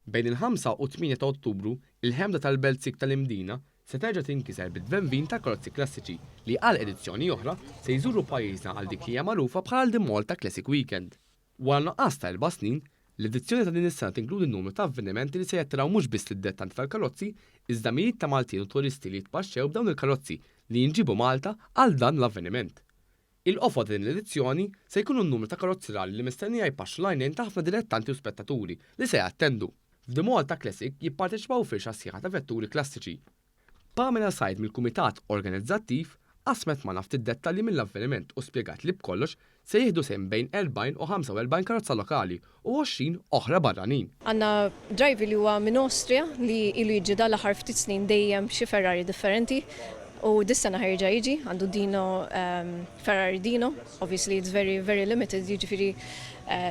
Bejn il-5 u 8 ta' Ottubru, il-ħemda tal-Belt Sikk tal-Imdina se terġa' tinkiser bit-tvenvin tal-karozzi klassiċi li għal edizzjoni oħra se jżuru pajjiżna għal dik li hija magħrufa bħala l-The Malta Classic Weekend. Wara nuqqas ta' 4 snin, l-edizzjoni ta' din is-sena tinkludi numru ta' avvenimenti li se jattiraw mhux biss lid-dilettanti tal-karozzi, iżda mijiet ta' Maltin u turisti li jitpaxxew b'dawn il-karozzi li jinġibu Malta għal dan l-avveniment. Il-qofol ta' din l-edizzjoni se jkunu n-numru ta' karozzi rari li mistennija jpaxxu l-għajnejn ta' ħafna dilettanti u spettaturi li se jattendu. F'The Malta Classic jipparteċipaw firxa sħiħa ta' vetturi klassiċi. Pamela Said mill-Kumitat Organizzattiv qasmet magħna ftit dettalji mill-avveniment u spjegat li b'kollox se jieħdu sehem bejn 40 u 45 karozza lokali u 20 oħra barranin. Għandna driver li huwa minn Austria li ilu jiġi dal-aħħar ftit snin dejjem xi Ferrari differenti u dis-sena ħa jerġa' jiġi, għandu Dino, Ferrari Dino, obviously it's very, very limited, jiġifieri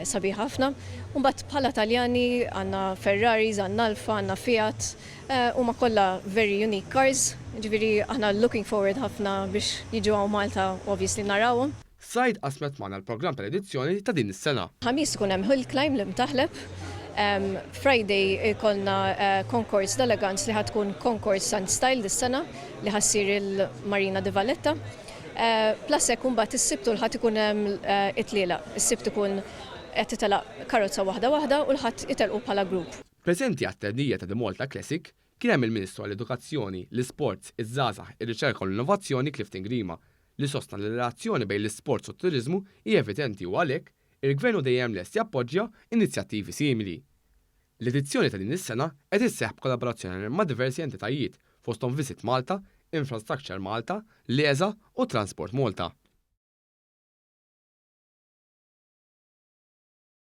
sabiħ ħafna. Mbagħad bħala Taljani għandna Ferraris, għandna Alfa, għandna Fiat, huma kollha very unique cars, jiġifieri aħna looking forward ħafna biex jiġu hawn Malta u obviously narawhom. Said qasmet magħna l-programm tal-edizzjoni ta' din is-sena. Ħamis ikun hemm hill climb l-Imtaħleb. Friday ikollna Concours d'Elegance li ħa tkun Concours and Style dis-sena li ħa ssir il-Marina di Valletta. Plus hekk imbagħad is-Sibt u l-Ħadd ikun hemm it-tlielaq. Is-Sibt ikun qed titelaq karozza waħda waħda u l-Ħadd itelqu bħala grupp. Preżenti għat-tnedija ta' The Malta Classic kien hemm il-Ministru għall-Edukazzjoni, l-Isports, iż-Żgħażagħ, ir-Riċerka u l-Innovazzjoni Clifton Grima li sostna li l-relazzjoni bejn l-isports u t-turiżmu hija evidenti u għalhekk il-Gvern hu dejjem lest jappoġġja inizjattivi simili. L-edizzjoni ta' din is-sena qed isseħħ b'kollaborazzjoni ma' diversi entitajiet fosthom Visit Malta, Infrastructure Malta, l-ESA u Transport Malta.